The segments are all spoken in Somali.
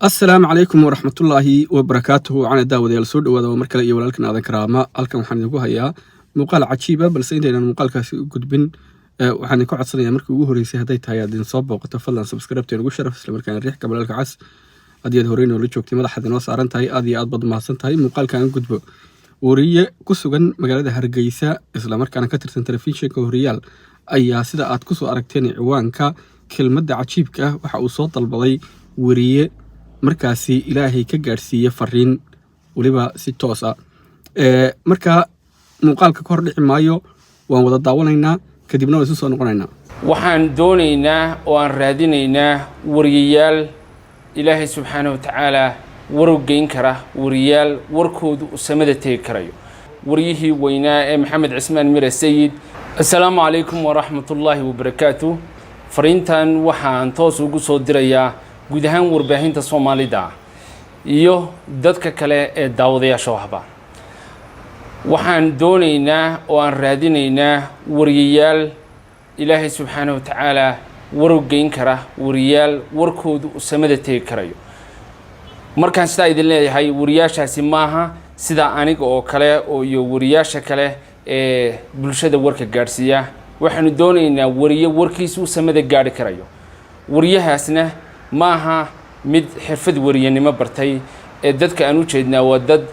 Asalaamu calaykum waraxmatullaahi wabarakaatuhu. Wacana daawadayaal, soo dhawaada. Waa mar kale iyo walaalkan Aadan Karaama. Halkan waxaan idinku hayaa muuqaal cajiiba, balse intaynan muuqaalkaasi u gudbin, waxaan idinka codsanayaa, markii ugu horreysay hadday tahay aad idin soo booqato, fadlan subscribe ugu sharaf, isla markaana riix gambaleelka cas. Haddii aad horey noola joogtay, madaxaad inoo saaran tahay, aad iyo aad baad mahadsan tahay. Muuqaalka aan gudbo. Wariye ku sugan magaalada Hargeysa, islamarkaana ka tirsan telefishinka Horyaal, ayaa, sida aad kusoo aragteen ciwaanka, kelmadda cajiibka ah waxa uu soo dalbaday wariye markaasi Ilaahay ka gaadhsiiye fariin, weliba si toos ah. Marka muuqaalka ka hor dhici maayo, waan wada daawanaynaa, kadibna waan isu soo noqonaynaa. Waxaan doonaynaa oo aan raadinaynaa wariyayaal Ilaahay subxaanahu wa tacaala warow geyn kara, wariyaal warkoodu uu samada tegi karayo. Waryihii weynaa ee Maxamed Cismaan Mire Sayid. Assalaamu calaykum waraxmatullaahi wabarakaatu. Fariintan waxaan toos ugu soo dirayaa guud ahaan warbaahinta Soomaalida iyo dadka kale ee daawadayaasha wahba. Waxaan doonaynaa oo aan raadinaynaa wariyayaal Ilaahay subxaanahu wa tacaala warow geyn kara, wariyaal warkoodu uu samada tegi karayo. Markaan sidaa idin leeyahay, wariyaashaasi maaha sida aniga oo kale oo iyo wariyaasha kale ee bulshada warka gaadhsiiya. Waxaanu doonaynaa wariye warkiisa uu samada gaadhi karayo. Wariyahaasna maaha mid xirfad wariyanimo bartay, ee dadka aan u jeednaa waa dad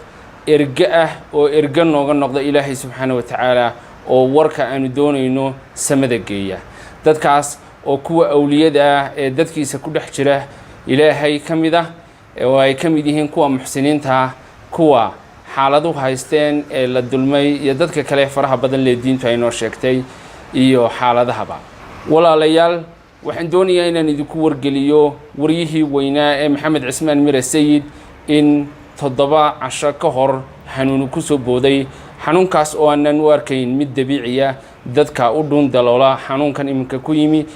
erge ah oo erge nooga noqda Ilaahay subxaana wa tacaala, oo warka aanu doonayno samada geeya. Dadkaas oo kuwa awliyada ah ee dadkiisa ku dhex jira Ilaahay ka mid ah, oo ay ka mid yihiin kuwa muxsiniinta ah, kuwa xaaladu haysteen ee la dulmay, iyo dadka kale faraha badan lee diintu ay noo sheegtay iyo xaaladahaba. Walaalayaal, waxaan doonayaa inaan idinku wargeliyo waryihii weynaa ee Maxamed Cismaan Mire Sayid in 7 casho ka hor xanuunu ku soo booday, xanuunkaas oo aanan u arkayn mid dabiiciya. Dadka u dhuun daloola xanuunkan iminka ku yimi,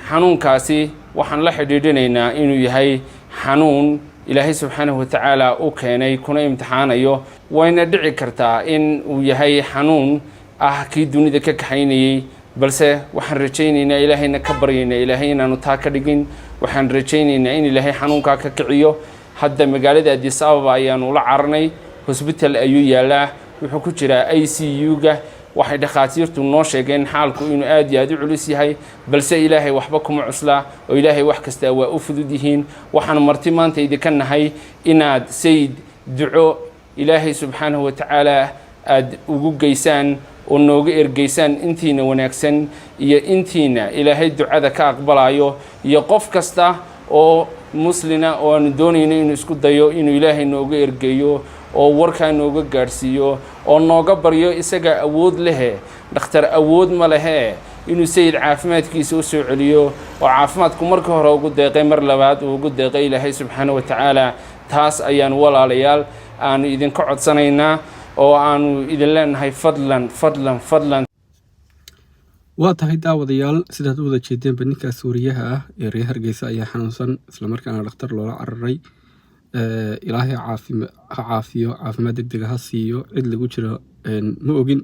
xanuunkaasi waxaan la xidhiidhinaynaa inuu yahay xanuun Ilaahay subxaanahu watacaala u keenay kuna imtixaanayo. Wayna dhici kartaa in uu yahay xanuun ah kii dunida ka kaxaynayey, balse waxaan rajaynaynaa, Ilaahayna ka baryaynaa, Ilaahay inaanu taa ka dhigin. Waxaan rajaynaynaa in Ilaahay xanuunkaa ka kiciyo. Hadda magaalada Addis Ababa ayaanu la cararnay, hosbital ayuu yaalaa, wuxuu ku jiraa ICU-ga. Waxay dhakhaatiirtu noo sheegeen xaalku inuu aad iyo aad u culus yahay, balse Ilaahay waxba kuma cuslaa oo Ilaahay wax kastaa waa u fudud yihiin. Waxaanu marti maanta idinka nahay inaad Sayid duco Ilaahay subxaanahu watacaala aad ugu geysaan oo nooga ergeysaan, intiina wanaagsan iyo intiina Ilaahay ducada ka aqbalayo, iyo qof kasta oo muslina oo aanu doonayno inuu isku dayo inuu Ilaahay nooga ergeeyo oo warkaa nooga gaadhsiiyo oo nooga baryo. Isaga awood lehe, dhakhtar awood ma lehe, inuu Sayid caafimaadkiisa u soo celiyo oo caafimaadku marka hore ugu deeqay, mar labaad uu ugu deeqay Ilaahay subxaana wa tacaala. Taas ayaan, walaalayaal, aanu idinka codsanaynaa oo aanu idin leenahay: fadlan, fadlan, fadlan. Waa tahay, daawadayaal, sidaad u wada jeedeenba, ninkaas wariyaha ah ee reer Hargeysa ayaa xanuunsan, islamarkaana dhakhtar loola cararay. Ilaahay ha caafiyo, caafimaad deg dega ha siiyo. Cid lagu jiro ma ogin.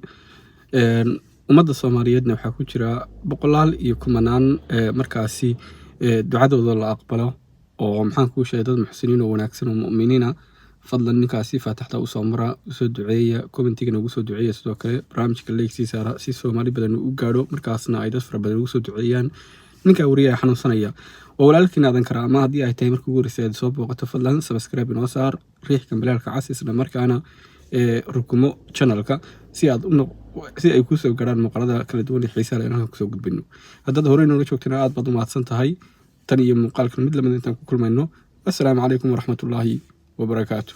Ummadda Soomaaliyeedna waxaa ku jira boqolaal iyo kumanaan markaasi ducadooda la aqbalo oo, maxaan kuu sheegay, dad muxsiniin oo wanaagsan oo mu'miniina. Fadlan ninkaasi faataxda usoo mara, usoo duceeya, commentigana ugu soo duceeya. Sidoo kale barnaamijka like sii saara si Soomaali badan u gaadho, markaasna ay dad fara badan ugu soo duceeyaan ninka wariyaha xanuunsanaya. Waa walaalkiin Aadan Karaama. Haddii ay tahay markii ugu horreysay aad soo booqato, fadlan subscribe inoo saar, riix gambaleelka cas, isla markaana rukumo channelka si ay kusoo gaarhaan muuqaalada kala duwan ee xiisaha leh in halkan kusoo gudbino. Haddaad horey noola joogtana, aad baad u mahadsan tahay. Tan iyo muuqaalkan mid lamid intaan ku kulmayno, assalaamu calaykum waraxmatullaahi wabarakaatu.